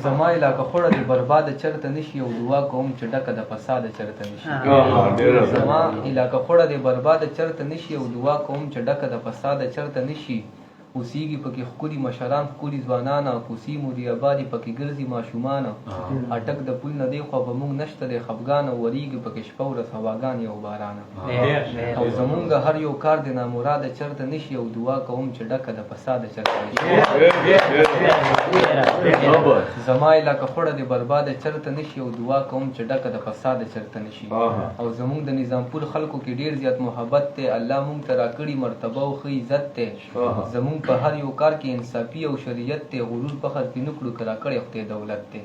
زما علاقه خړه دې برباده چرته نشي او دعا کوم چې ډکه د فساده چرته نشي. زما علاقه خړه دې برباده چرته نشي او دعا کوم چې ډکه د فساده چرته نشي. اوسیږي پکې ښکلي مشران، ښکلي ځوانان، کوڅې مو دي ابادې، پکې ګرځي ماشومان. اټک د پل نه دی خو په موږ نشته دی خفګان، او وریږي پکې شپه ورځ هواګانې او باران. او زمونږ هر یو کار د نامراده چرته نشي او دعا کوم چې ډکه د فساده چرته نشي. زما علاقه خړه دې برباده چرته نشي او دعا کوم چې ډکه د فساده چرته نشي. او زمونږ د نظامپور خلکو کې ډیر زیات محبت دی، الله مونږ ته راکړي مرتبه او ښه عزت دی. زمونږ په هر یو کار کې انصافي او شریعت دی، غرور فخر پې نه کړو که راکړی خدای دولت دی.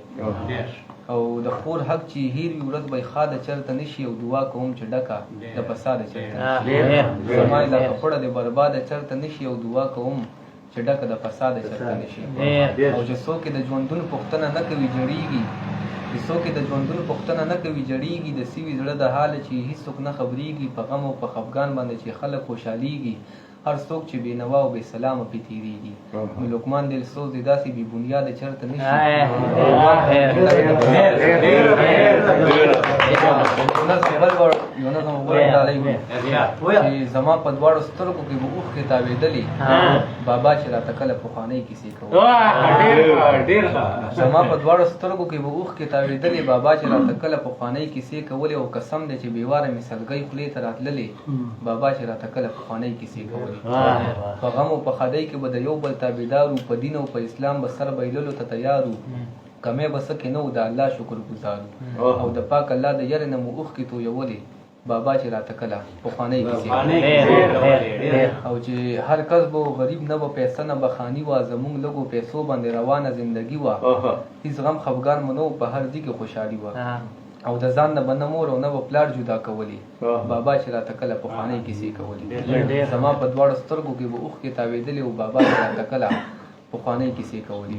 او د خور حق چې هیر وي ورځ به یې ښاده چرته نشي او دعا کوم چې ډکه د فساده چرته نشي. زما علاقه خړه دې برباده چرته نشي او دعا کوم چې ډکه د فساده چرته نشي. او چې څوک یې د ژوندون پوښتنه نه کوي جړېږي، چې څوک یې د ژوندون پوښتنه نه کوي جړېږي، د سوي زړه د حاله چې هیڅوک نه خبرېږي، په غم او په خفګان باندې چې خلک خوشحالېږي، هر څوک چې بې نوا او بې سلامه پې تېرېږي. نو لقمان دلسوز دې داسې بې بنیاده چرته نشي. یو نظم بل ډالۍ چې زما په دواړو سترګو کې به اوښکې تاوېدلې، بابا چې راته کله پخوانۍ کیسې کولې. زما په دواړو سترګو کې به اوښکې تاوېدلې، بابا چې راته کله پخوانۍ کیسې کولې. او قسم دی چې بېواره مې سلګۍ خولې ته راتللې، بابا چې راته کله پخوانۍ کیسې کولې. په غم او په ښادۍ کې به د یو بل تابعدار وو، په دین او په اسلام به سر بایللو ته تیار وو، کمی به څه کې نه وو د الله شکر ګزار وو. او د پاک الله د یرې نه مو اوښکې تویولې، بابا چې راته کله پخوانۍ کیسې. او چې هر کس به غریب نه به پیسه نه به خاني وه، زمونږ لږو پیسو باندې روانه زندګي وه، هیڅ غم خفګان مو نه و، په هر ځای کې خوشحالي وه. او د ځان نه به نه مور او نه به پلار جدا کولې، بابا چې راته کله پخوانۍ کیسې کولې. زما په دواړو سترګو کې به اوښکې تاوېدلې او بابا چې راته کله پخوانۍ کیسې کولې.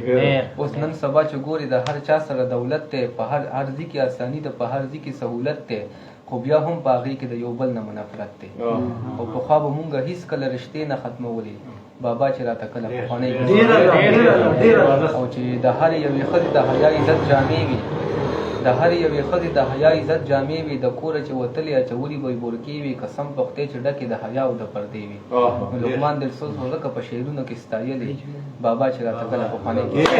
اوس نن سبا چې ګورې د هر چا سره دولت دی، په هر هر ځای کې اساني ده، په هر ځای کې سهولت دی، خو بیا هم په هغې کې د یو بل نه منفرت دی. او پخوا به مونږ هیڅکله رشتې نه ختمولې، بابا چې راته کله پخوانۍ کیسې. او چې د هرې یوې ښځې د حیا عزت جامې وي، د هرې یوې ښځې د حیا عزت جامې وي، د کوره چې وتلې اچولي به یې بورکې وي، قسم په خدای چې ډکې د حیا او د پردې وي. نو لقمان دلسوز خو ځکه په شعرونو کې ستایلې، بابا چې راته کله پخوانۍ کیسې.